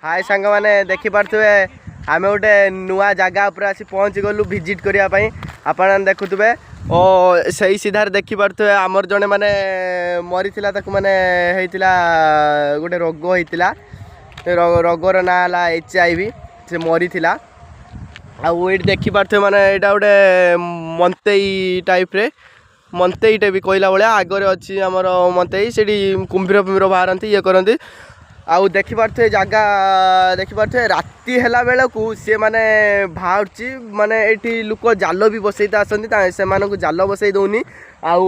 ହାଏ ସାଙ୍ଗମାନେ, ଦେଖିପାରୁଥିବେ ଆମେ ଗୋଟେ ନୂଆ ଜାଗା ଉପରେ ଆସି ପହଞ୍ଚି ଗଲୁ ଭିଜିଟ୍ କରିବା ପାଇଁ। ଆପଣମାନେ ଦେଖୁଥିବେ ଓ ସେଇ ସିଧାରେ ଦେଖିପାରୁଥିବେ ଆମର ଜଣେ ମାନେ ମରିଥିଲା, ତାକୁ ମାନେ ହେଇଥିଲା ଗୋଟେ ରୋଗ ହେଇଥିଲା। ରୋଗର ନାଁ ହେଲା HIV। ସେ ମରିଥିଲା। ଆଉ ଏଇଠି ଦେଖିପାରୁଥିବେ ମାନେ ଏଇଟା ଗୋଟେ ମନ୍ତେଇ ଟାଇପ୍ରେ, ମନ୍ତେଇଟା ବି କହିଲା ଭଳିଆ। ଆଗରେ ଅଛି ଆମର ମନ୍ତେଇ, ସେଠି କୁମ୍ଭୀର ଫୁମ୍ଭୀର ବାହାରନ୍ତି, ଇଏ କରନ୍ତି। ଆଉ ଦେଖିପାରୁଥିବେ ଜାଗା, ଦେଖିପାରୁଥିବେ ରାତି ହେଲା ବେଳକୁ ସିଏ ମାନେ ବାହାରୁଛି। ମାନେ ଏଇଠି ଲୋକ ଜାଲ ବି ବସେଇ ତ ଆସନ୍ତି, ସେମାନଙ୍କୁ ଜାଲ ବସେଇ ଦେଉନି। ଆଉ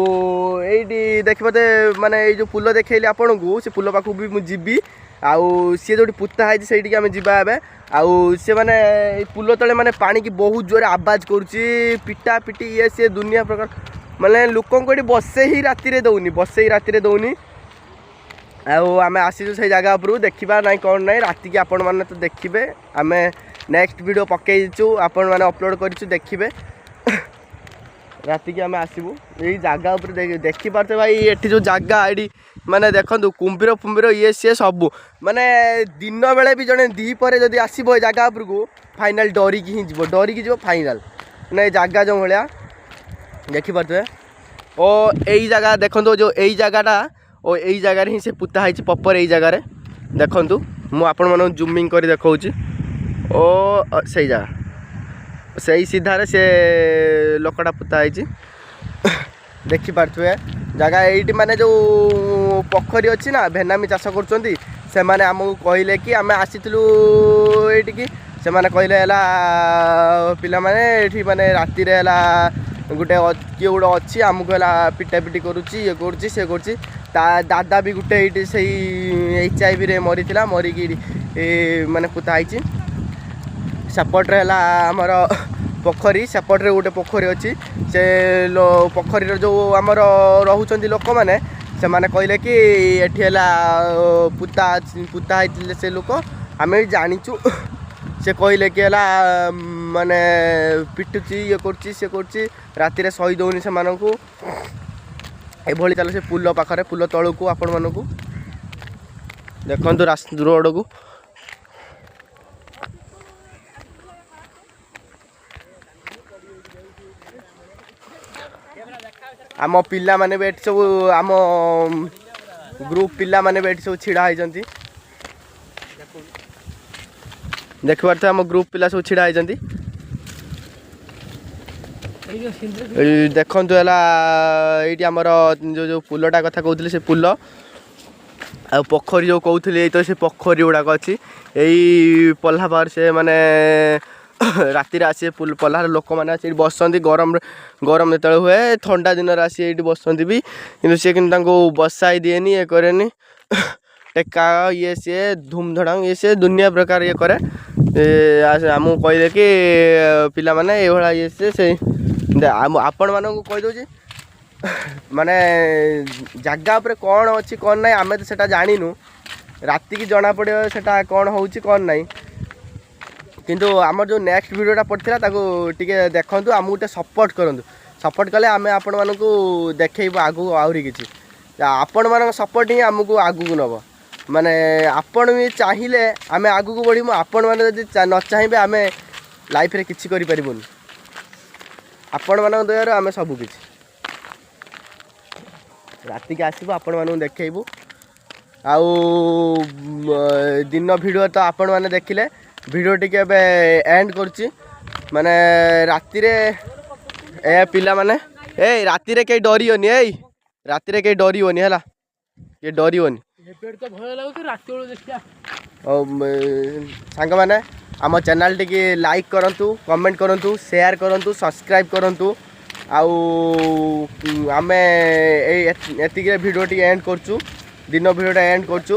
ଏଇଠି ଦେଖିପାରୁଥିବେ ମାନେ ଏଇ ଯେଉଁ ପୁଲ ଦେଖେଇଲି ଆପଣଙ୍କୁ, ସେ ପୁଲ ପାଖକୁ ବି ମୁଁ ଯିବି। ଆଉ ସିଏ ଯେଉଁଠି ପୋତା ହେଇଛି ସେଇଠିକି ଆମେ ଯିବା ଏବେ। ଆଉ ସେ ମାନେ ଏଇ ପୁଲ ତଳେ ମାନେ ପାଣିକି ବହୁତ ଜୋରେ ଆବାଜ କରୁଛି, ପିଟା ପିଟି ଇଏ ସିଏ ଦୁନିଆ ପ୍ରକାର। ମାନେ ଲୋକଙ୍କୁ ଏଠି ବସେଇ ହିଁ ରାତିରେ ଦେଉନି, ବସେଇ ରାତିରେ ଦେଉନି। ଆଉ ଆମେ ଆସିଛୁ ସେଇ ଜାଗା ଉପରକୁ, ଦେଖିବା ନାଇଁ କ'ଣ ନାହିଁ। ରାତିକି ଆପଣମାନେ ତ ଦେଖିବେ, ଆମେ ନେକ୍ସଟ ଭିଡ଼ିଓ ପକେଇଛୁ, ଆପଣମାନେ ଅପଲୋଡ଼ କରିଛୁ, ଦେଖିବେ। ରାତିକି ଆମେ ଆସିବୁ ଏଇ ଜାଗା ଉପରେ। ଦେଖିପାରୁଥିବେ ଭାଇ, ଏଠି ଯେଉଁ ଜାଗା, ଏଠି ମାନେ ଦେଖନ୍ତୁ କୁମ୍ଭୀର ଫୁମ୍ଭୀର ଇଏ ସିଏ ସବୁ। ମାନେ ଦିନ ବେଳେ ବି ଜଣେ ଦ୍ୱିପହରେ ଯଦି ଆସିବ ଏ ଜାଗା ଉପରକୁ, ଫାଇନାଲ୍ ଡରିକି ହିଁ ଯିବ, ଡରିକି ଯିବ ଫାଇନାଲ୍। ମାନେ ଏ ଜାଗା ଯେଉଁ ଭଳିଆ ଦେଖିପାରୁଥିବେ। ଓ ଏଇ ଜାଗା ଦେଖନ୍ତୁ, ଯେଉଁ ଏଇ ଜାଗାଟା, ଓ ଏଇ ଜାଗାରେ ହିଁ ସେ ପୁତା ହେଇଛି ପପର। ଏଇ ଜାଗାରେ ଦେଖନ୍ତୁ, ମୁଁ ଆପଣମାନଙ୍କୁ ଜୁମିଂ କରି ଦେଖାଉଛି। ଓ ସେଇ ଜାଗା, ସେଇ ସିଧାରେ ସେ ଲୋକଟା ପୁତା ହେଇଛି। ଦେଖିପାରୁଥିବେ ଜାଗା ଏଇଠି। ମାନେ ଯେଉଁ ପୋଖରୀ ଅଛି ନା, ଭେନାମୀ ଚାଷ କରୁଛନ୍ତି, ସେମାନେ ଆମକୁ କହିଲେ କି, ଆମେ ଆସିଥିଲୁ ଏଇଠିକି, ସେମାନେ କହିଲେ ହେଲା ପିଲାମାନେ, ଏଇଠି ମାନେ ରାତିରେ ହେଲା ଗୋଟେ କିଏ ଗୋଟେ ଅଛି, ଆମକୁ ହେଲା ପିଟା ପିଟି କରୁଛି, ଇଏ କରୁଛି, ସେ କରୁଛି। ତା ଦାଦା ବି ଗୋଟେ ଏଇଠି ସେଇ HIV ରେ ମରିଥିଲା, ମରିକି ଏ ମାନେ ପୋତା ହେଇଛି। ସେପଟରେ ହେଲା ଆମର ପୋଖରୀ, ସେପଟରେ ଗୋଟେ ପୋଖରୀ ଅଛି। ସେ ପୋଖରୀର ଯେଉଁ ଆମର ରହୁଛନ୍ତି ଲୋକମାନେ, ସେମାନେ କହିଲେ କି ଏଠି ହେଲା ପୁତା ପୁତା ହେଇଥିଲେ ସେ ଲୋକ, ଆମେ ବି ଜାଣିଛୁ। ସେ କହିଲେ କି ହେଲା ମାନେ ପିଟୁଛି, ଇଏ କରୁଛି, ସେ କରୁଛି, ରାତିରେ ଶୋଇ ଦେଉନି ସେମାନଙ୍କୁ। ଏଭଳି ଚାଲେ। ସେ ପୁଲ ପାଖରେ, ପୁଲ ତଳକୁ ଆପଣମାନଙ୍କୁ ଦେଖନ୍ତୁ ରାସ୍ତା ରୋଡ଼କୁ। ଆମ ପିଲାମାନେ ବି ଏଠି ସବୁ, ଆମ ଗ୍ରୁପ୍ ପିଲାମାନେ ବି ଏଠି ସବୁ ଛିଡ଼ା ହେଇଛନ୍ତି। ଦେଖିପାରୁଥିବେ ଆମ ଗ୍ରୁପ୍ ପିଲା ସବୁ ଛିଡ଼ା ହେଇଛନ୍ତି। ଏଇ ଦେଖନ୍ତୁ ହେଲା ଏଇଠି ଆମର ଯେଉଁ ଯେଉଁ ପୁଲଟା କଥା କହୁଥିଲି, ସେ ପୁଲ ଆଉ ପୋଖରୀ ଯେଉଁ କହୁଥିଲି, ଏଇ ତ ସେ ପୋଖରୀ ଗୁଡ଼ାକ ଅଛି। ଏଇ ପଲ୍ହା ପାଖରେ ସେ ମାନେ ରାତିରେ ଆସି ପଲ୍ହାର ଲୋକମାନେ ଆସି ଏଇଠି ବସନ୍ତି। ଗରମରେ, ଗରମ ଯେତେବେଳେ ହୁଏ, ଥଣ୍ଡା ଦିନରେ ଆସି ଏଇଠି ବସନ୍ତି ବି। କିନ୍ତୁ ସିଏ କିନ୍ତୁ ତାଙ୍କୁ ବସାଇ ଦିଏନି, ଇଏ କରେନି, ଟେକା ଇଏ ସିଏ ଧୁମଧଡ଼ାମ ଇଏ ସିଏ ଦୁନିଆ ପ୍ରକାର ଇଏ କରେ। ଆମକୁ କହିଲେ କି ପିଲାମାନେ ଏଇଭଳିଆ ଇଏ ସିଏ ସେଇ ଆପଣମାନଙ୍କୁ କହିଦେଉଛି। ମାନେ ଜାଗା ଉପରେ କ'ଣ ଅଛି କ'ଣ ନାହିଁ ଆମେ ତ ସେଟା ଜାଣିନୁ, ରାତିକି ଜଣାପଡ଼ିବ ସେଟା କ'ଣ ହେଉଛି କ'ଣ ନାହିଁ। କିନ୍ତୁ ଆମର ଯେଉଁ ନେକ୍ସଟ ଭିଡ଼ିଓଟା ପଡ଼ିଥିଲା ତାକୁ ଟିକେ ଦେଖନ୍ତୁ, ଆମକୁ ଟିକେ ସପୋର୍ଟ କରନ୍ତୁ। ସପୋର୍ଟ କଲେ ଆମେ ଆପଣମାନଙ୍କୁ ଦେଖେଇବୁ ଆଗକୁ ଆହୁରି କିଛି। ଆପଣମାନଙ୍କ ସପୋର୍ଟ ହିଁ ଆମକୁ ଆଗକୁ ନେବ। ମାନେ ଆପଣ ବି ଚାହିଁଲେ ଆମେ ଆଗକୁ ବଢ଼ିବୁ, ଆପଣମାନେ ଯଦି ନ ଚାହିଁବେ ଆମେ ଲାଇଫରେ କିଛି କରିପାରିବୁନି। ଆପଣମାନଙ୍କ ଦୟାରୁ ଆମେ ସବୁ କିଛି। ରାତିକି ଆସିବୁ, ଆପଣମାନଙ୍କୁ ଦେଖେଇବୁ। ଆଉ ଦିନ ଭିଡ଼ିଓ ତ ଆପଣମାନେ ଦେଖିଲେ। ଭିଡ଼ିଓ ଟିକେ ଏବେ ଏଣ୍ଡ କରୁଛି। ମାନେ ରାତିରେ ଏ ପିଲାମାନେ, ଏଇ ରାତିରେ କେହି ଡରିବନି, ଏଇ ରାତିରେ କେହି ଡରିବନି, ହେଲା, କେହି ଡରିବନି। ଏବେ ତ ଭୟ ଲାଗୁଛି, ରାତି ବେଳକୁ ଦେଖିବା। ଆଉ ସାଙ୍ଗମାନେ, ଆମ ଚ୍ୟାନେଲ୍ ଟିକେ ଲାଇକ୍ କରନ୍ତୁ, କମେଣ୍ଟ କରନ୍ତୁ, ସେୟାର କରନ୍ତୁ, ସବସ୍କ୍ରାଇବ୍ କରନ୍ତୁ। ଆଉ ଆମେ ଏଇ ଏତିକିରେ ଭିଡ଼ିଓ ଟିକେ ଏଣ୍ଡ କରୁଛୁ। ଦିନ ଭିଡ଼ିଓଟା ଏଣ୍ଡ କରୁଛୁ,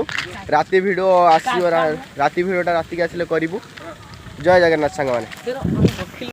ରାତି ଭିଡ଼ିଓ ଆସିବ। ରାତି ଭିଡ଼ିଓଟା ରାତିକି ଆସିଲେ କରିବୁ। ଜୟ ଜଗନ୍ନାଥ ସାଙ୍ଗମାନେ। ରଖିଲି।